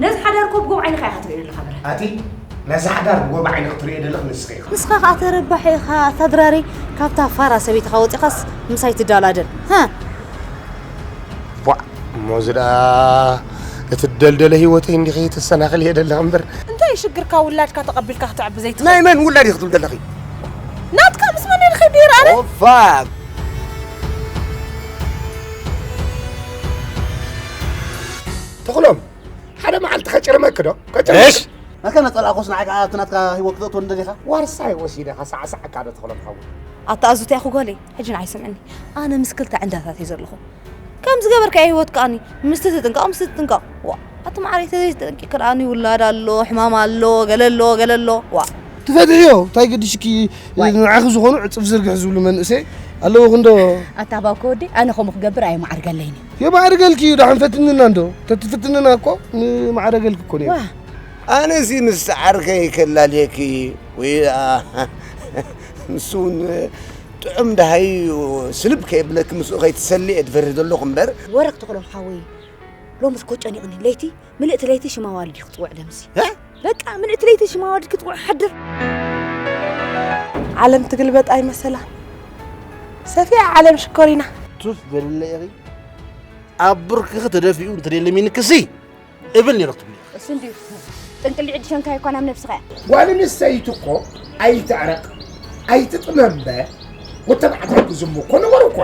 ነዚ ሓዳር እኮ ብጎብ ዓይንኻ ኢኻ ትርእዮ ዘለኻ ብርሃን። ኣቲ ነዚ ሓዳር ብጎብ ዓይኒ ክትርእዮ ዘለኽ ንስኺ ኢኻ። ንስኻ ኸዓ ተረባሒ ኢኻ ኣታ ድራሪ። ካብታ ፋራ ሰበይትኻ ወፂኻስ ምሳይ ትዳላደል ሃ። ቧዕ እሞ እዚ ደኣ እቲ ደልደለ ህይወተይ እንዲኺ ተሰናኽልዮ ዘለኺ እምበር። እንታይ ሽግርካ ውላድካ ተቐቢልካ ክተዕቢ ዘይትኽእል? ናይ መን ውላድ ኢኺ ትብሊ ዘለኺ? ናትካ ምስ መን ኢልኺ ዲር ኣነ? ኦፋ ተኽሎም ሓደ መዓልቲ ከጭርመኪ ዶ? ከጭርመኪ። እሽ! ናትካ እናጸላእኩስ ንዓይ ከዓ ኣብቲ ናትካ ህይወት ክተእትወኒ ደሊኻ? ዋርሳይ ወሲደ ከሳዕስዓካ ዶ ተኽሎም ሓወይ? ኣታ ኣዙ እንታይ ኢኹ ጓለይ? ሕጂ ንዓይ ስምዕኒ። ኣነ ምስ ክልተ ዕንዳታት እየ ዘለኹ። ከም ዝገበርካዮ ህይወት ከኣኒ ምስቲ ትጥንቀቕ ምስቲ ትጥንቀቕ። ዋ ኣቲ መዓረይ ተዘይተጠንቂቕኪ ከኣ ውላድ ኣሎ፣ ሕማም ኣሎ፣ ገለ ኣሎ፣ ገለ ኣሎ። ዋ ትፈትሕዮ እንታይ ገዲሽኪ ንዓኺ ዝኾኑ ዕጽፍ ዝርግሕ ዝብሉ መንእሰይ ኣለዉ ክንዶ ኣታ ባኮ ወዲ ኣነ ከምኡ ክገብር ኣይማዕርገለይን እዩ። የማዕርገልኪ እዩ ደሓን ፈትንና እንዶ ተትፍትንና እኮ ንማዕረገልኪ እኮ ነይሩ። ኣነሲ ምስ ዓርከይ ከላልየኪ ወይ ንሱ እውን ጥዑም ደሃይ እዩ ስልብ ከየብለኪ ምስኡ ከይትሰሊ እየ ዝፈርህ ዘለኹ እምበር። ወረ ክትኽሎም ሓወይ ሎምስ እኮ ጨኒቕኒ ለይቲ ምልእቲ ለይቲ ሽም ኣዋልድ እዩ ክፅውዕ ደምሲ እ? በቃ ምልእቲ ለይቲ ሽም ኣዋልድ ክፅውዕ ሓድር ዓለም ትግልበጥ ኣይመሰላን ሰፊያ ዓለም ሽኮሪና ቱፍ በልለ ኢኺ ኣብ ብርክኺ ተደፊኡ እንተደለሚንክሲ እብል ነይረ ክትብሊ እሱ እንድዩ ጥንቅሊዕ ድሸንካ ይኳን ኣብ ነብስኻ እያ ጓል ኣንስተይቲ እኮ ኣይትዕረቕ ኣይትጥመ እምበር ወተባዕታይ ክዝሙ እኮ ነበሩ እኮ